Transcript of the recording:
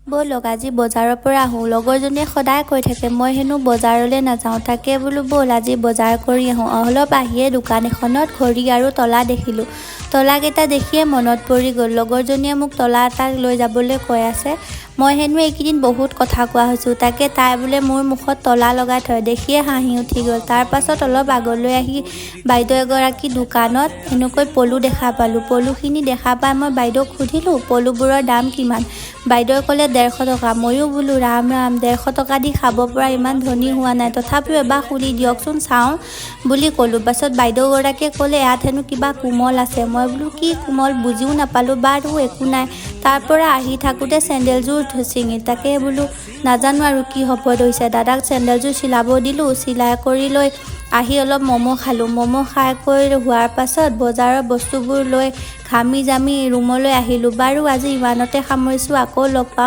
ব'লক, আজি বজাৰৰ পৰা আহোঁ। লগৰজনীয়ে সদায় কৈ থাকে মই হেনো বজাৰলৈ নাযাওঁ। তাকে বোলো ব'ল, আজি বজাৰ কৰি আহোঁ। অলপ আহিয়ে দোকান এখনত ঘড়ী আৰু তলা দেখিলোঁ। তলাকেইটা দেখিয়ে মনত পৰি গ'ল, লগৰজনীয়ে মোক তলা এটা লৈ যাবলৈ কৈ আছে। মই হেনো এইকেইদিন বহুত কথা কোৱা হৈছোঁ, তাকে তাই বোলে মোৰ মুখত তলা লগাই থয়। দেখিয়ে হাঁহি উঠি গ'ল। তাৰ পাছত অলপ আগলৈ আহি বাইদেউ এগৰাকী দোকানত এনেকৈ পলু দেখা পালোঁ। পলুখিনি দেখা পাই মই বাইদেউক সুধিলোঁ, পলুবোৰৰ দাম কিমান? বাইদেৱে ক'লে 150 টকা। ময়ো বোলো, ৰাম ৰাম, 150 টকা দি খাব পৰা ইমান ধনী হোৱা নাই, তথাপিও এবাৰ খুলি দিয়কচোন চাওঁ বুলি ক'লোঁ। পাছত বাইদেউগৰাকীয়ে ক'লে ইয়াত হেনো কিবা কোমল আছে। মই বোলো কি কোমল, বুজিও নাপালোঁ। বাৰু, একো নাই। তাৰ পৰা আহি থাকোঁতে চেণ্ডেলযোৰ ছিঙিল। তাকে বোলো নাজানো আৰু কি হ'ব ধৰিছে। দাদাক চেণ্ডেলযোৰ চিলাব দিলোঁ। চিলাই কৰি লৈ আহি অলপ ম'ম' খালোঁ। ম'ম' খাই কৰি হোৱাৰ পাছত বজাৰৰ বস্তুবোৰ লৈ ঘামি জামি ৰুমলৈ আহিলোঁ। বাৰু, আজি ইমানতে সামৰিছোঁ। আকৌ লগ পাম।